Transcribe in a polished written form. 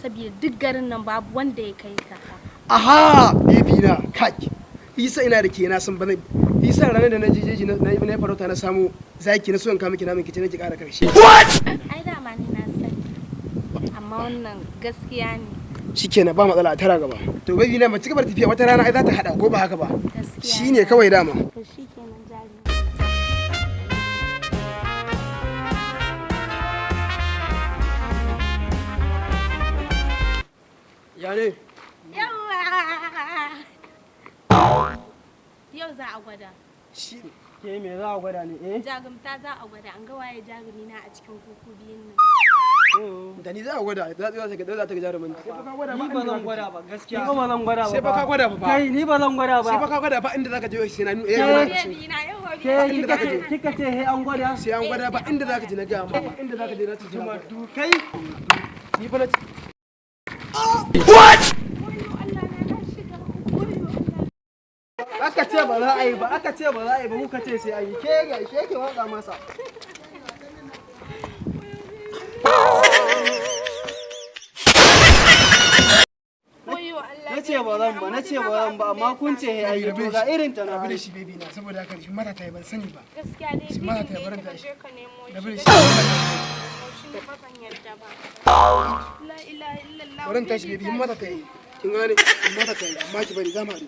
Saboda duk garin nan babu wanda ya kai ka. Aha, baby na, kai. Isa, ina da ke na san ba zan isa ranar da na je jeji na yi farauta, na samu zaki, na so in kawo miki naman kici, nake ƙara karshe. Ai dama ni na sani. Amma wannan gaskiya ne. Shikenan, ba matsala, a tara gaba. To baby na, ba ci gaba da tafiya, wata rana ai za ta hada, ko ba haka ba? Gaskiya. Shine kawai dama. To shikenan, jarumi. Ya ne? Yawwa! Yau za a gwada. Shi Ke, me za a gwada ne, eh? Jarumta za a gwada, an ga waye jarumi na a cikin kuku biyun nan. Da ni za a gwada, za ta ga jarumin. Sai fa ka gwada. Ni ba zan gwada ba gaskiya. Ni ba zan gwada ba. Sai fa ka gwada fa. Kai, ni ba zan gwada ba. Sai fa ka gwada ba inda zaka je, sai na nuna. Baby na, yawwa. Ke, kika ce he an gwada. Sai an gwada, ba inda zaka je, na ga ma, ba inda zaka je, na ci jima. Kai. Ni fa na ci. Wayo Allah na, na shiga uku. Wayo Allah. Aka ce ba za a yi ba, aka ce ba za a yi ba, kuka ce sai an yi. Ke ga ke ke waka masa. Wayo Allah. Na ce ba zan ba, na ce ba zan ba, amma kun ce he an yi, to ga irin ta na. Rabu da shi, baby na, saboda haka shi mata ta yi, ban sani ba. Gaskiya dai Shi mata bidin ta da barin yake ka tashi. je ka nemo shi. Rabu da shi. Gaskiya shi ne ba zan yarda ba. La ilaha illallah. Barin tashi, baby, in mata ta yi. Kin gane? In mata ta yi, amma ki bari za mu haɗu.